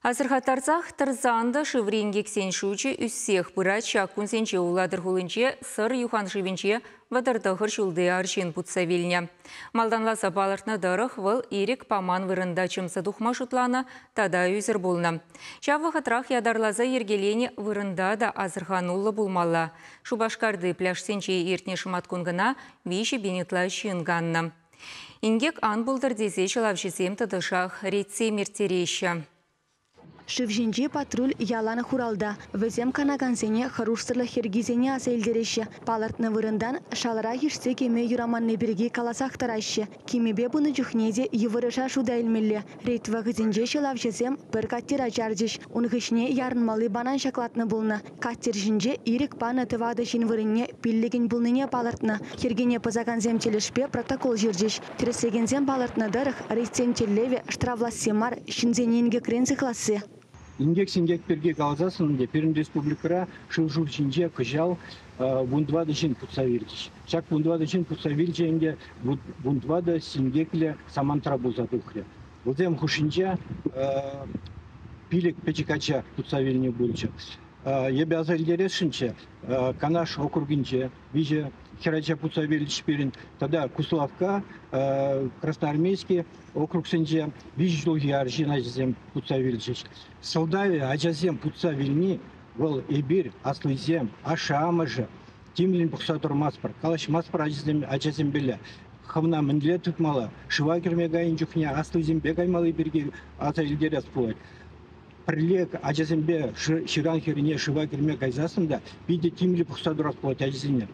Асӑрхаттарсах тӑрсан та шыври инкексен шучӗ ӳссех пырать. Ҫак кунсенче Улатӑр хулинче Сӑр юханшывӗнче 39 ҫулти арҫын путса вилнӗ. Малтанласа палӑртнӑ тӑрӑх, вӑл ирӗк паман вырӑнта чӑмса тухма шутланӑ тата ӳсӗр пулнӑ. Ҫав вӑхӑтрах ятарласа йӗркеленӗ вырӑнта та асӑрхануллӑ пулмалла. Шупашкарти пляжсенче иртнӗ шӑматкун кӑна 3000 ытла ҫын каннӑ. Инкек ан пултӑр тесе ҫӑлавҫӑсем тӑтӑшах рейдсем ирттереҫҫӗ. Шыв ҫинчи патруль ялан хуралта. Вӗсем канакансене хӑрушсӑрлӑх йӗркисене аса илтереҫҫӗ. Палӑртнӑ вырӑнтан шаларах ишсе кӗме юраманни пирки каласах тӑраҫҫӗ. Кимӗпе пынӑ чухне те йывӑрӑша шута илмелле. Рейд вӑхӑтӗнче ҫӑлавҫӑсем пӗр катера чарчӗҫ. Ун хыҫне ярӑнмалли банан ҫаклатнӑ пулнӑ. Катер ҫинче ирӗк панӑ 4 ҫын вырӑнне 5 пулнине палӑртнӑ. Йӗркене пӑсакансем тӗлӗшпе протокол ҫырчӗҫ. Тӗрӗслекенсем палӑртнӑ тӑрӑх, рейдсен тӗллевӗ штрафласси мар, ҫынсене инкекрен сыхласси. Инкек-синкек пирки каласассӑн ӗнтӗ пирӗн республикӑра шыв-шур ҫинче кӑҫал 14 ҫын путса вилчӗҫ. Ҫак 14 ҫын путса вилчӗ ӗнтӗ, 14 синкеклӗ самантра пулса тухрӗ. Вӗсем хушшинче 5 пӗчӗк ача путса вилнӗ пулчӗ. Эпӗ аса илтересшӗнччӗ, Канаш округӗнче 3 хӗрача путса вилчӗҫ пирӗн тата Куславкка, Красноармейски округсенче 3 ҫулхи арҫын ачасем путса вилчӗҫ. Сӑлтавӗ ачасем путса вилни вӑл эпир, аслисем, ашшӗ-амӑшӗ тимлӗн пӑхса тӑрмастпӑр, калаҫмастпӑр ачасемпеле. Хӑвна мӗнле тытмалла, шыва кӗрме кайнӑ чухне аслисемпе каймалли пирки аса илтерес пулать. Пӗрле ачасемпе ҫыран хӗррине шыва кӗрме кайсассӑн та питӗ тимлӗ пӑхса тӑрас пулать ачасене.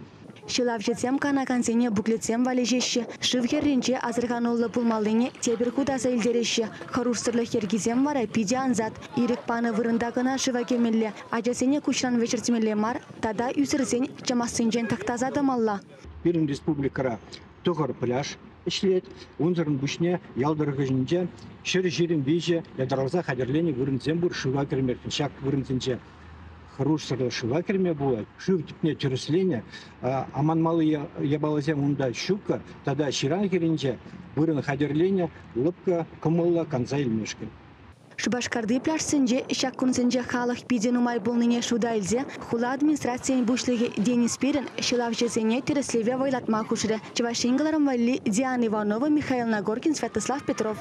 Ҫӑлавҫӑсем канакансене буклетсем валеҫеҫҫӗ. Шыв хӗрринче асӑрхануллӑ пулмаллине тепӗр хут аса илтереҫҫӗ. Хӑрушсӑрлӑх йӗркисем вара питӗ ансат. Ирӗк панӑ вырӑнта кӑна шыва кӗмелле. Ачасене куҫран вӗҫертмелле мар тата ӳсӗрсен чӑмассинчен тӑхтаса тӑмалла. Пирӗн республикӑра 9 пляж ӗҫлет. Унсӑрӑн пуҫне ял тӑрӑхӗнче 123 ятарласа хатӗрленӗ вырӑнсем пур шыва кӗрме. Ҫак вырӑнсенче хӑрушсӑрлӑх шыва кӗрме пулать. Шыв тӗпне тӗрӗсленӗ, аманмалли япаласем унта ҫуккӑ тата ҫыран хӗрринче вырӑн хатӗрленӗ, лӑпкӑ, кӑмӑллӑ канса илмешкӗн. Шупашкарти пляжсенче ҫак кунсенче халӑх питӗ нумай пулнине шута илсе хула администрацийӗн пуҫлӑхӗ Денис Спирин ҫӑлавҫӑсене тӗрӗслеве вӑйлатма хушрӗ. Чӑваш Ен кӑларӑм валли Диана Иванова, Михаил Нагоркин, Святослав Петров.